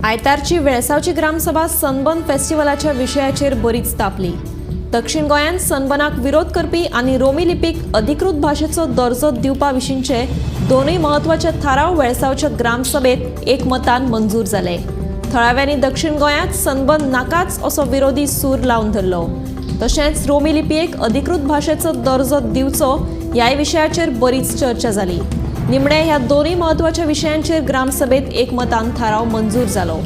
आयतारची वेळसावची ग्रामसभा सनबर्न फेस्टिवलाच्या विशयाचेर बरीच तापली. दक्षिण गोंयांत सनबर्नाक विरोध करपी आनी रोमी लिपीक अधिकृत भाशेचो दर्जो दिवपा विशींचे दोनूय म्हत्वाचे थाराव वेळसावच्या ग्रामसभेत एकमतान मंजूर जाले. थळाव्यांनी दक्षिण गोंयांत सनबर्न नाकाच असो विरोधी सूर लावन धरलो. तशेंच रोमी लिपयेक अधिकृत भाशेचो दर्जो दिवचो ह्याय विशयाचेर बरीच चर्चा जाली. निमणे ह्या दोनूय म्हत्वाच्या विशयांचेर ग्रामसभेत एकमतान थाराव मंजूर जालो.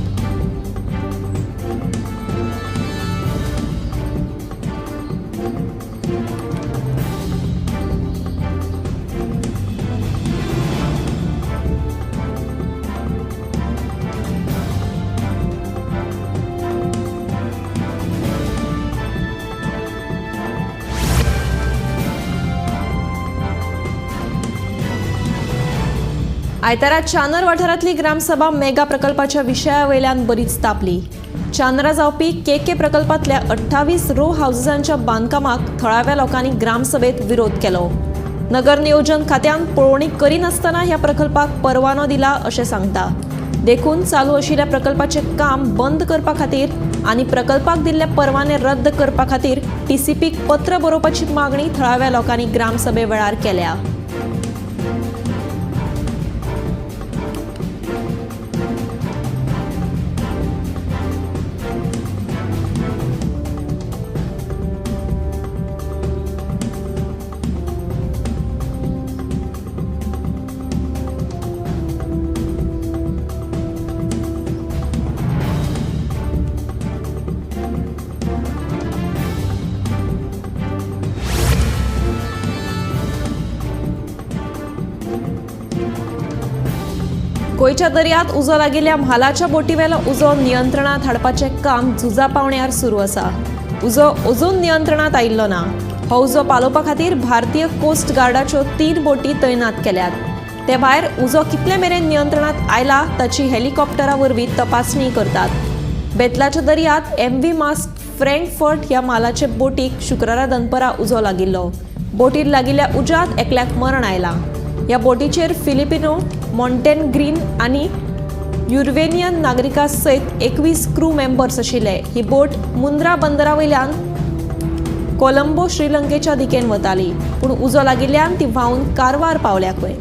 आयतारा चानर वाठारांतली ग्रामसभा मेगा प्रकल्पाच्या विशया वयल्यान बरीच तापली. चानरा जावपी के के प्रकल्पांतल्या 28 रो हावसेसांच्या बांदकामाक थळाव्या लोकांनी ग्रामसभेत विरोध केलो. नगर नियोजन खात्यान पळोवणी करिनासतना ह्या प्रकल्पाक परवानो दिला अशें सांगता. देखून चालू आशिल्ल्या प्रकल्पाचें काम बंद करपा खातीर आनी प्रकल्पाक दिल्ले परवाने रद्द करपा खातीर टीसीपीक पत्र बरोवपाची मागणी थळाव्या लोकांनी ग्रामसभे वेळार केल्या. गोंयच्या दर्यांत उजो लागिल्ल्या म्हालाच्या बोटीवेलो उजो नियंत्रणांत हाडपाचें काम झुजा पावण्यार सुरू आसा. उजो अजून नियंत्रणांत आयिल्लो ना. हो उजो पालोवपा खातीर भारतीय कोस्ट गार्डाच्यो 3 बोटी तैनात केल्यात. ते भायर उजो कितले मेरेन नियंत्रणांत आयला ताची हेलिकॉप्टरा वरवीं तपासणी करतात. बेतलाच्या दर्यांत एमव्ही मास्क फ्रँकफर्ट ह्या म्हालाचे बोटीक शुक्रारा दनपरां उजो लागिल्लो. बोटीर लागिल्ल्या उज्यांत एकल्याक मरण आयलां. ह्या बोटीचेर फिलिपिनो, मॉन्टेनग्रीन आनी युर्वेनियन नागरिकां सयत 21 क्रू मेंबर्स आशिल्ले. ही बोट मुंद्रा बंदरा वयल्यान कोलंबो श्रीलंकेच्या दिकेन वताली, पूण उजो लागिल्ल्यान ती व्हांवन कारवार पावल्या खंय.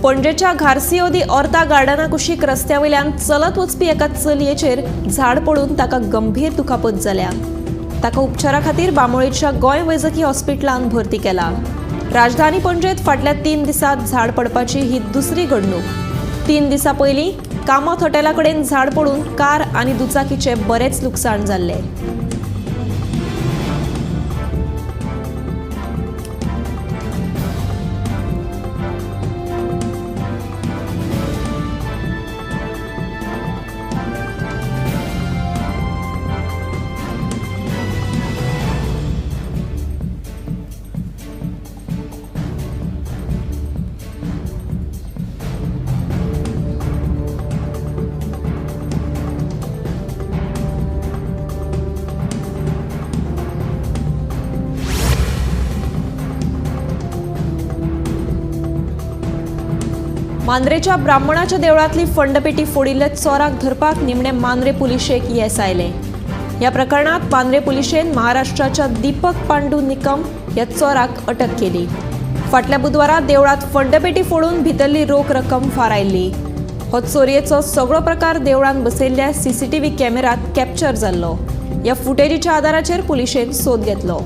पणजेच्या घारसियो दी ऑर्ता गार्डना कुशीक रस्त्या वयल्यान चलत वचपी एका चलयेचेर झाड पडून ताका गंभीर दुखापत जाल्या. ताका उपचारा खातीर बांबोळेच्या गोंय वैजकी हॉस्पिटलांत भरती केला. राजधानी पणजेत फाटल्या 3 दिसांत झाड पडपाची ही दुसरी घडणूक. 3 दिसां पयलीं कामत हॉटेला कडेन झाड पडून कार आनी दुचाकीचें बरेंच लुकसाण जाल्लें. मांद्रेच्या ब्राह्मणाच्या देवळांतली फंडपेटी फोडिल्ले चोराक धरपाक निमणे मांद्रे पुलिशेक येस आयलें. ह्या प्रकरणांत मांद्रे पुलिशेन महाराष्ट्राच्या दीपक पांडू निकम ह्या चोराक अटक केली. फाटल्या बुधवारा देवळांत फंडपेटी फोडून भितरली रोख रक्कम फारायल्ली. हो चोरयेचो सगळो प्रकार देवळांत बसयल्ल्या सीसीटीव्ही कॅमेरात कॅप्चर जाल्लो. ह्या फुटेजीच्या आदाराचेर पुलिशेन सोद घेतलो.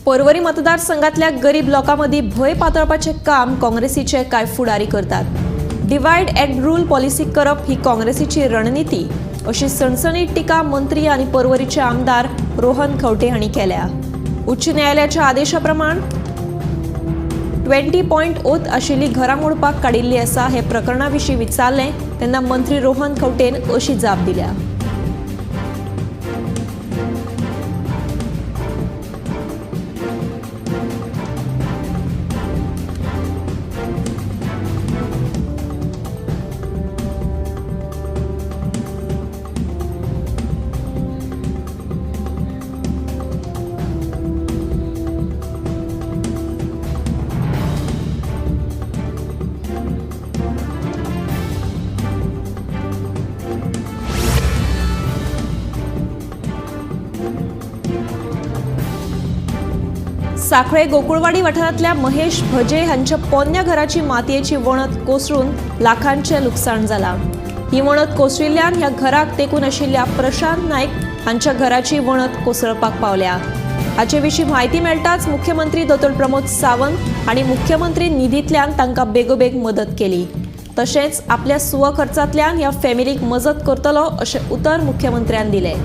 पर्वरी मतदारसंघातल्या गरीब लोकां मदीं भंय पातळपाचें काम काँग्रेसीचे कांय फुडारी करतात. डिवायड अँड रूल पॉलिसी करप ही काँग्रेसीची रणनिती अशी सणसणीत टिका मंत्री आनी पर्वरीचे आमदार रोहन खंवटे हांणी केल्या. उच्च न्यायालयाच्या आदेशा प्रमाण 20 पॉयंट ओत आशिल्ली घरां मोडपाक काडिल्ली आसा. हे प्रकरणा विशीं विचारलें तेन्ना मंत्री रोहन खंवटेन अशी जाप दिल्या. सांखळे गोकुळवाडी वाठारांतल्या महेश भजे हांच्या पोन्न्या घराची मातयेची वणत कोसळून लाखांचें लुकसाण जालां. ही वणत कोसळिल्ल्यान ह्या घराक तेंकून आशिल्ल्या प्रशांत नायक हांच्या घराची वणत कोसळपाक पावल्या. हाचे विशीं म्हायती मेळटाच मुख्यमंत्री दोतोर प्रमोद सावंत हांणी मुख्यमंत्री निधींतल्यान तांकां बेगोबेग मदत केली. तशेंच आपल्या स्वखर्चांतल्यान ह्या फॅमिलीक मजत करतलो अशें उतर मुख्यमंत्र्यान दिलें.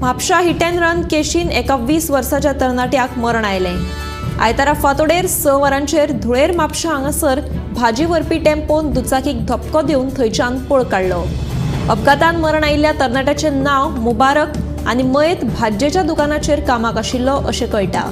म्हापशा हिट अँड रन केशीन एका 20 वर्साच्या तरणाट्याक मरण आयलें. आयतारा फांतोडेर 6 वरांचेर धुळेर म्हापशा हांगासर भाजी व्हरपी टेम्पोन दुचाकीक धपको दिवन थंयच्यान पळ काडलो. अपघातान मरण आयिल्ल्या तरणाट्याचें नांव मुबारक आनी मयत भाजयेच्या दुकानाचेर कामाक आशिल्लो अशें कळटा.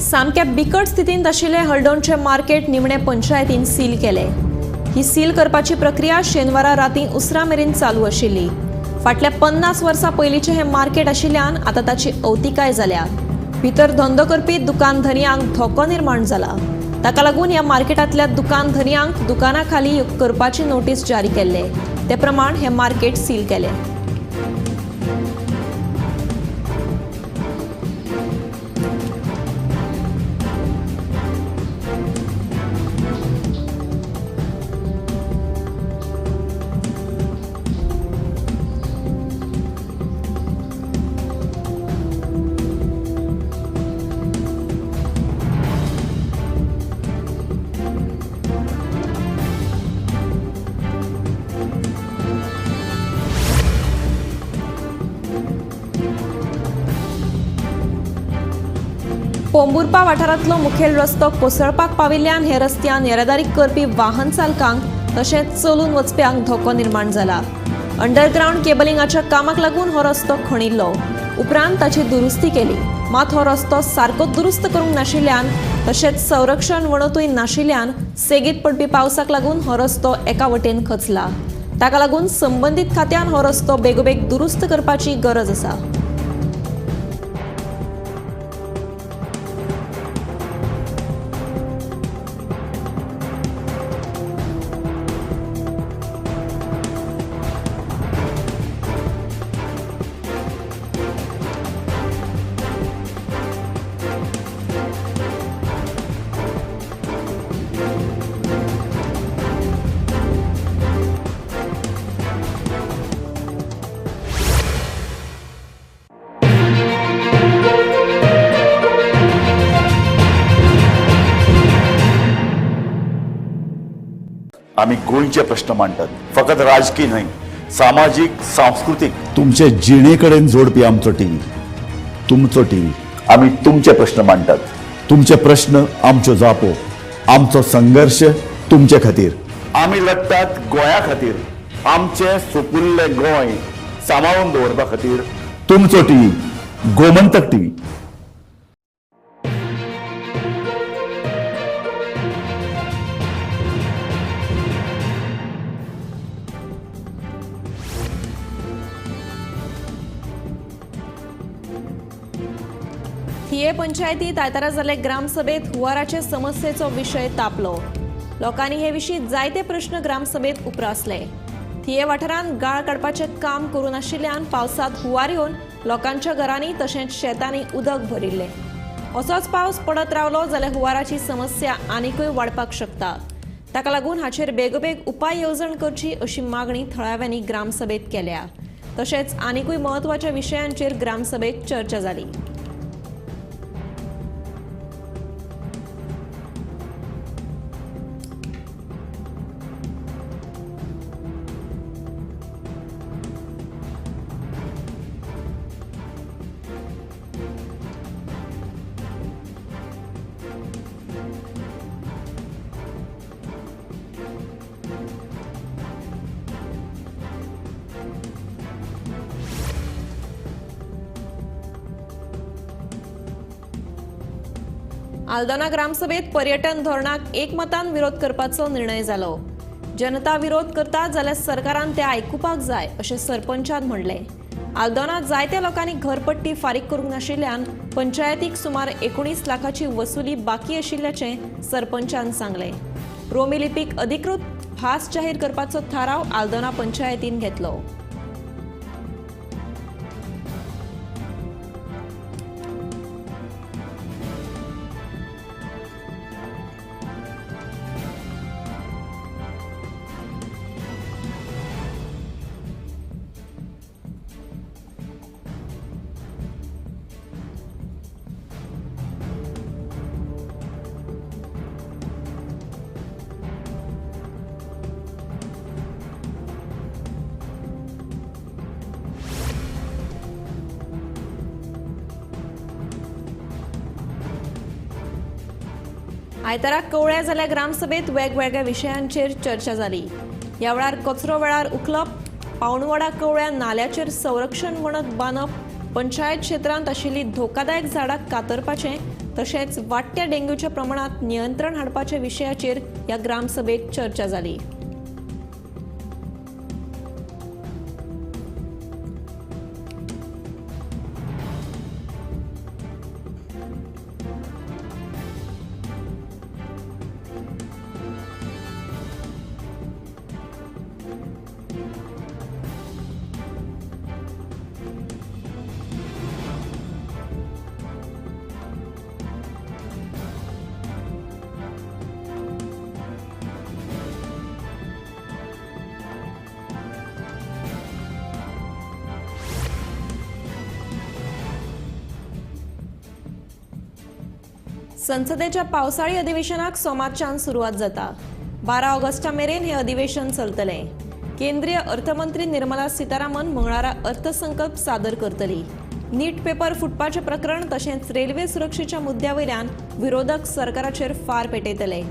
सामक्या बिकट स्थितींत आशिल्लें हळदोणचें मार्केट निमणे पंचायतीन सील केलें. ही सील करपाची प्रक्रिया शेनवारा रातीं उसरां मेरेन चालू आशिल्ली. फाटल्या 50 वर्सां पयलींचें हें मार्केट आशिल्ल्यान आतां ताची अवतिकाय जाल्या. भितर धंदो करपी दुकान धनयांक धोको निर्माण जाला. ताका लागून ह्या मार्केटांतल्या दुकान धनयांक दुकानां खाली करपाची नोटीस जारी केल्ले. ते प्रमाण हें मार्केट सील केलें. पोंबुर्पा वाठारांतलो मुखेल रस्तो कोसळपाक पाविल्ल्यान हे रस्त्यान येरादारी करपी वाहन चालकांक तशेंच चलून वचप्यांक धोको निर्माण जाला. अंडरग्रावंड केबलिंगाच्या कामाक लागून हो रस्तो खणिल्लो. उपरांत ताची दुरुस्ती केली. मात हो रस्तो सारको दुरुस्त करूंक नाशिल्ल्यान तशेंच संरक्षण वणतूय नाशिल्ल्यान सेगीत पडपी पावसाक लागून हो रस्तो एका वटेन खचला. ताका लागून संबंदीत खात्यान हो रस्तो बेगोबेग दुरुस्त करपाची गरज आसा. आमी गोंयचे प्रश्न मांडटात, फकत राजकीय न्हय, सामाजीक, सांस्कृतीक, तुमचे जिणे कडेन जोडपी आमचो टीव्ही, तुमचो टीव्ही। आमी तुमचे प्रश्न मांडटात, तुमचे प्रश्न आमच्यो जापो, आमचो संघर्ष तुमचे खातीर। आमी लढटात गोंया खातीर, आमचें सुपुल्लें गोंय सांबाळून दवरपा खातीर। तुमचो टीव्ही, गोमंतक टीव्ही। थिये पंचायतीत आयतारा जाल्ले ग्रामसभेत हुंवाराचे समस्येचो विशय तापलो। लोकांनी हे विशीं जायते प्रश्न ग्रामसभेत उप्रासले। थिये वाठारांत गाळ काडपाचें काम करूं नाशिल्ल्यान पावसांत हुंवार येवन लोकांच्या घरांनी तशेंच शेतांनी उदक भरिल्लें। असोच पावस पडत रावलो जाल्यार हुंवाराची समस्या आनिकूय वाडपाक शकता। ताका लागून हाचेर बेगोबेग उपाय येवजण करची अशी मागणी थळाव्यांनी ग्रामसभेत केल्या। तशेंच आनिकूय म्हत्वाच्या विशयांचेर ग्रामसभेत चर्चा जाली। आल्दोना ग्रामसभेत पर्यटन धोरणाक एकमतान विरोध करपाचो निर्णय जालो। जनता विरोध करता जाल्यार सरकारान ते आयकुपाक जाय अशें सरपंचान म्हणलें। आल्दोना जायत्या लोकांनी घरपट्टी फारीक करूंक नाशिल्ल्यान पंचायतीक सुमार 19 लाखाची वसुली बाकी आशिल्ल्याचें सरपंचान सांगलें। रोमी लिपीक अधिकृत भास जाहीर करपाचो थाराव आल्दोना पंचायतीन घेतलो। आयतारा कवळ्या जाल्या ग्रामसभेत वेगवेगळ्या विशयांचेर चर्चा जाली। ह्या वेळार कचरो वेळार उखलप, पावणवाडा कवळ्या नाल्याचेर संरक्षण वणत बांदप, पंचायत क्षेत्रांत आशिल्ली धोकादायक झाडां कातरपाचें तशेंच वाडट्या डेंग्यूच्या प्रमाणांत नियंत्रण हाडपाच्या विशयाचेर ह्या ग्रामसभेत चर्चा जाली। संसदेच्या पावसाळी अधिवेशनाक सोमारच्यान सुरवात जाता। 12 ऑगस्टा मेरेन हे अधिवेशन चलतलें। केंद्रीय अर्थमंत्री निर्मला सीतारामन मंगळारा अर्थसंकल्प सादर करतली। नीट पेपर फुटपाचें प्रकरण तशेंच रेल्वे सुरक्षेच्या मुद्द्या वयल्यान विरोधक सरकाराचेर फार पेटयतले।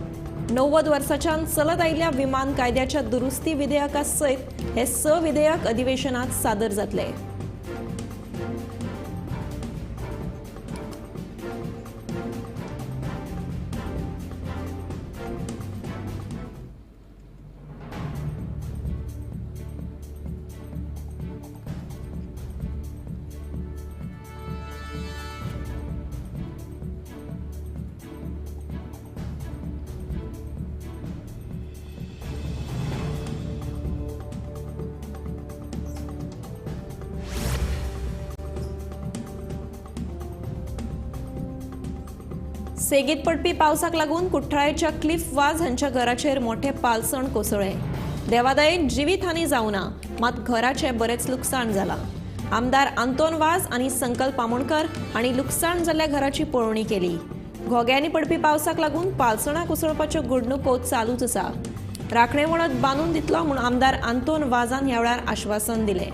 90 वर्सांच्यान चलत आयिल्ल्या विमान कायद्याच्या दुरुस्ती विधेयका सयत हे 6 विधेयक अधिवेशनात सादर जातले। सेगीत पडपी पावसाक लागून कुठ्ठाळेच्या क्लिफ वाज हांच्या घराचेर मोठे पालसण कोसळ्ळें। देवादयेन जिवीत हानी जावना, मात घराचें बरेंच लुकसाण जालां। आमदार आंतोन वाज आनी संकल्प आमोणकर हांणी लुकसाण जाल्ल्या घराची पळोवणी केली। घोग्यांनी पडपी पावसाक लागून पालसणां कोसळपाच्यो घडणुको चालूच आसा। राखणे वणत बांदून दितलो म्हूण आमदार आंतोन वाजान ह्या वेळार आश्वासन दिलें।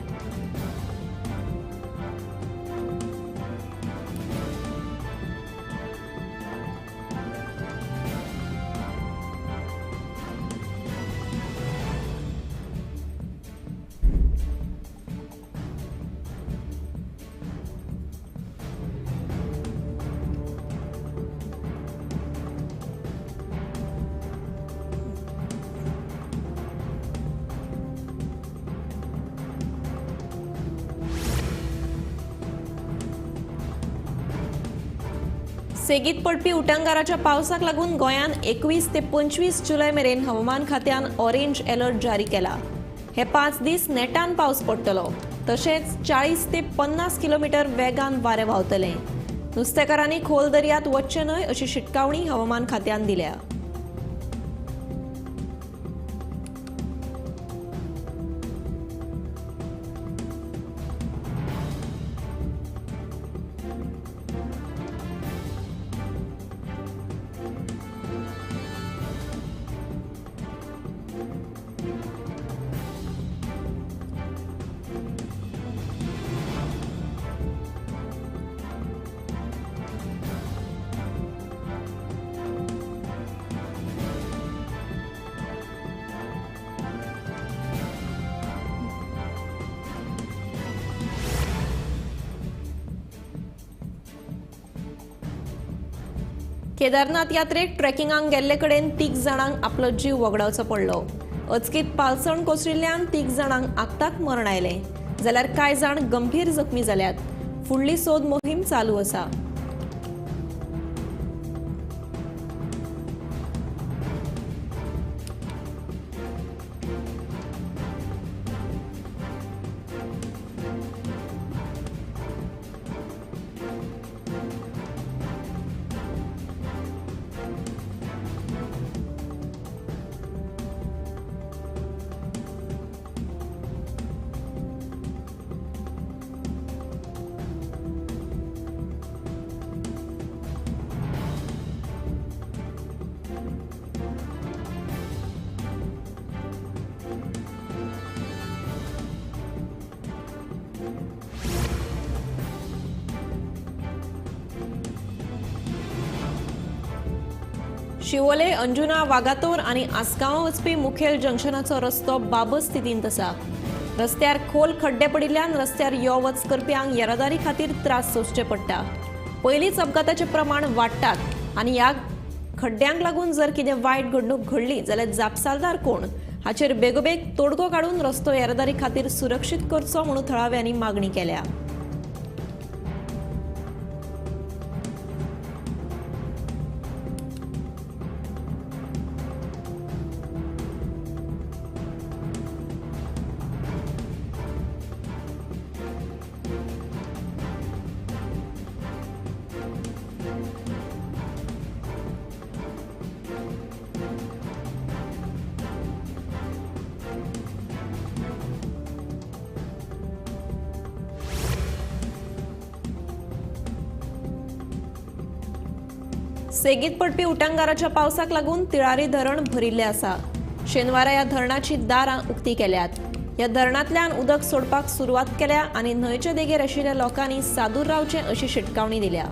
सेगीत पडपी उटंगाराच्या पावसाक लागून गोंयांत 21 ते 25 जुलय मेरेन हवामान खात्यान ऑरेंज अलर्ट जारी केला। हे 5 दीस नेटान पावस पडटलो, तशेंच 40 ते 50 किलोमीटर वेगान वारें व्हांवतलें। नुस्तेकारांनी खोल दर्यांत वचचें न्हय अशी शिटकावणी हवामान खात्यान दिल्या। केदारनाथ यात्रेक ट्रेकिंगाक गेल्ले कडेन 3 जाणांक आपलो जीव वगडावचो पडलो। अचकीत पालसण कोसळिल्ल्यान 3 जाणांक आक्ताक मरण आयलें, जाल्यार कांय जाण गंभीर जखमी जाल्यात। फुडली सोद मोहीम चालू आसा। शिवोले, अंजुना, वागातोर आनी आसगांव वचपी मुखेल जंक्शनाचो रस्तो बाबत स्थितींत आसा। रस्त्यार खोल खड्डे पडिल्ल्यान रस्त्यार यो वच करप्यांक येरादारी खातीर त्रास सोंसचे पडटा। पयलींच अपघाताचें प्रमाण वाडटात आनी ह्या खड्ड्यांक लागून जर कितें वायट घडणूक घडली जाल्यार जापसालदार कोण हाचेर बेगोबेग तोडगो काडून रस्तो येरादारी खातीर सुरक्षीत करचो म्हणून थळाव्यांनी मागणी केल्या। सेगीत पडपी उटंगाराच्या पावसाक लागून तिळारी धरण भरिल्लें आसा। शेनवारा ह्या धरणाची दारां उक्ती केल्यात। ह्या धरणांतल्यान उदक सोडपाक सुरवात केल्या आनी न्हंयचे देगेर आशिल्ल्या लोकांनी सादूर रावचें अशी शिटकावणी दिल्या।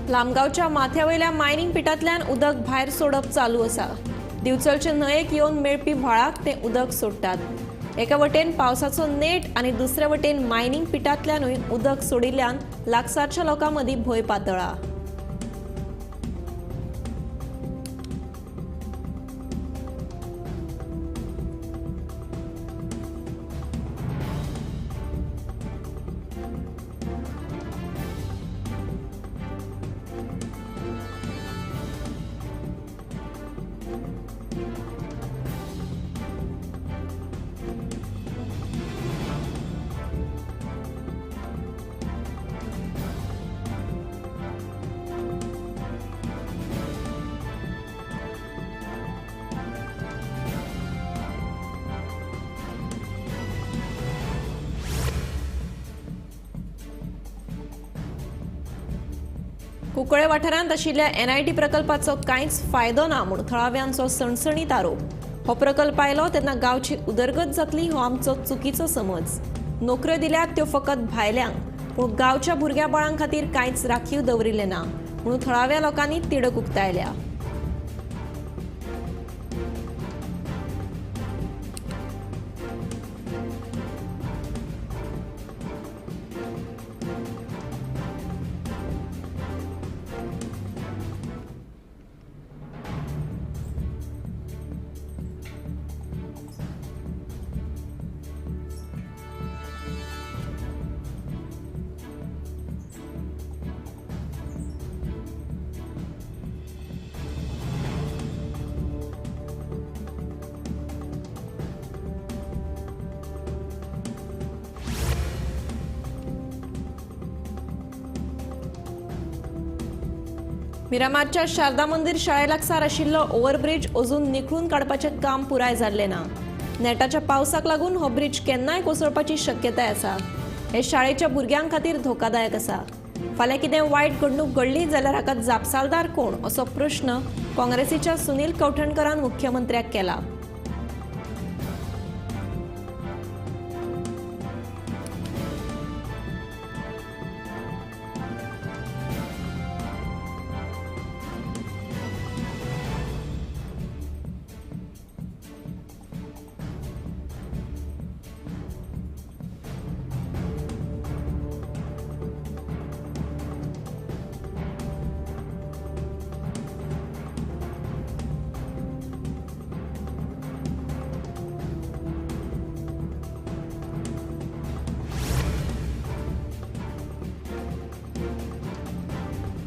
लामगांवच्या माथ्यावयल्या मायनिंग पिटांतल्यान उदक भायर सोडप चालू आसा। दिवचलचे न्हंयेक येवन मेळपी व्हाळाक ते उदक सोडटात। एका वटेन पावसाचो नेट आनी दुसरे वटेन मायनिंग पिटांतल्यानूय उदक सोडिल्ल्यान लागसारच्या लोकां मदीं भंय पातळ्ळा। कुंकळे वाठारांत आशिल्ल्या एनआयटी प्रकल्पाचो कांयच फायदो ना म्हूण थळाव्यांचो सणसणीत आरोप. हो प्रकल्प आयलो तेन्ना गांवची उदरगत जातली हो आमचो चुकीचो समज. नोकऱ्यो दिल्यात त्यो फकत भायल्यांक, पूण गांवच्या भुरग्या बाळां खातीर कांयच राखीव दवरिल्लें ना म्हणून थळाव्या लोकांनी तिडक उक्तायल्या. मिरामारच्या शारदा मंदिर शाळे लागसार आशिल्लो ओव्हरब्रिज अजून निखळून काडपाचें काम पुराय जाल्लें ना. नेटाच्या पावसाक लागून हो ब्रिज केन्नाय कोसळपाची शक्यताय आसा. हे शाळेच्या भुरग्यां खातीर धोकादायक आसा. फाल्यां कितें वायट घडणूक घडली जाल्यार हाका जापसालदार कोण असो प्रश्न काँग्रेसीच्या सुनील कवठणकरान मुख्यमंत्र्याक केला.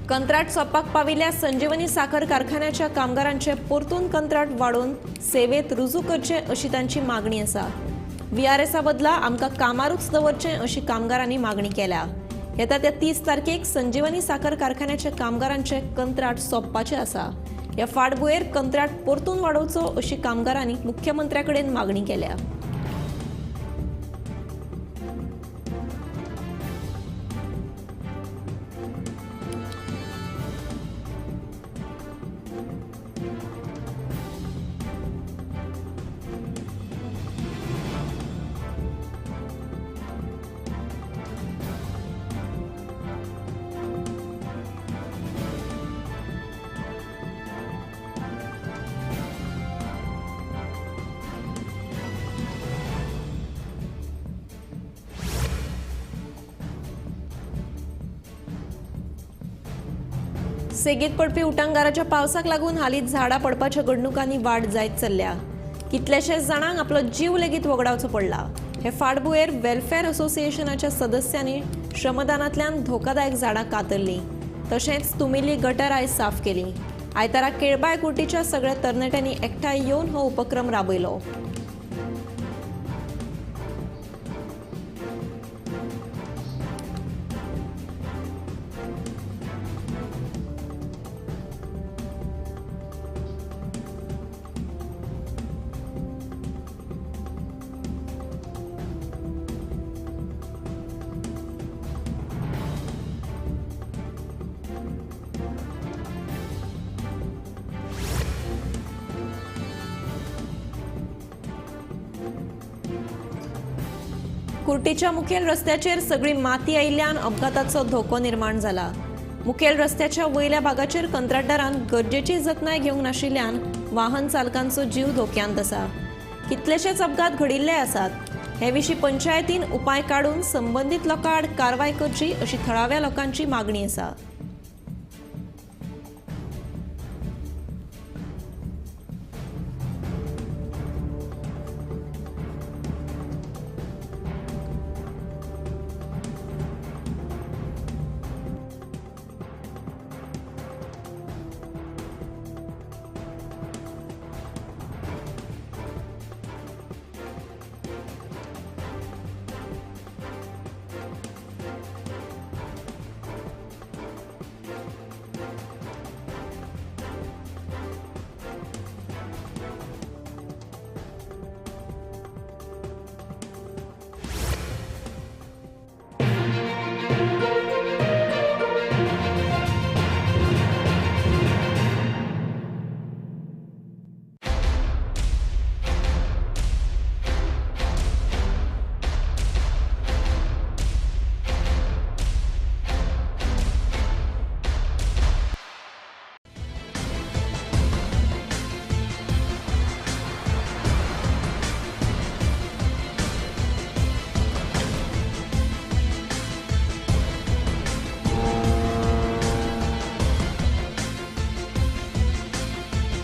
कंत्राट सोंपपाक पाविल्ल्या संजीवनी साखर कारखान्याच्या कामगारांचे परतून कंत्राट वाडोवन सेवेत रुजू करचे अशी तांची मागणी आसा. व्हीआरएसा बदला आमकां कामारूच दवरचें अशी कामगारांनी मागणी केल्या. येता त्या 30 तारखेक संजीवनी साखर कारखान्याच्या कामगारांचे कंत्राट सोंपपाचें आसा. ह्या फाटभुंयेर कंत्राट परतून वाडोवचो अशी कामगारांनी मुख्यमंत्र्या कडेन मागणी केल्या. सेगीत पडपी उटांगाराच्या पावसाक लागून हालींच झाडां पडपाच्या घडणुकांनी वाड जायत चल्ल्या. कितल्याशाच जाणांक आपलो जीव लेगीत वगडावचो पडला. हे फाटभुंयेर वेलफेअर असोसिएशनाच्या सदस्यांनी श्रमदानांतल्यान धोकादायक झाडां कातरलीं, तशेंच तुमिल्ली गटर आयज साफ केली. आयतारा केळबाय कुर्टीच्या सगळ्या तरणाट्यांनी एकठांय येवन हो उपक्रम राबयलो. कुर्टीच्या मुखेल रस्त्याचेर सगळी माती आयिल्ल्यान अपघाताचो धोको निर्माण जाला. मुखेल रस्त्याच्या वयल्या भागाचेर कंत्राटदारान गरजेची जतनाय घेवंक नाशिल्ल्यान वाहन चालकांचो जीव धोक्यांत आसा. कितलेशेच अपघात घडिल्ले आसात. हे विशीं पंचायतीन उपाय काडून संबंदीत लोकां आड कारवाय करची अशी थळाव्या लोकांची मागणी आसा.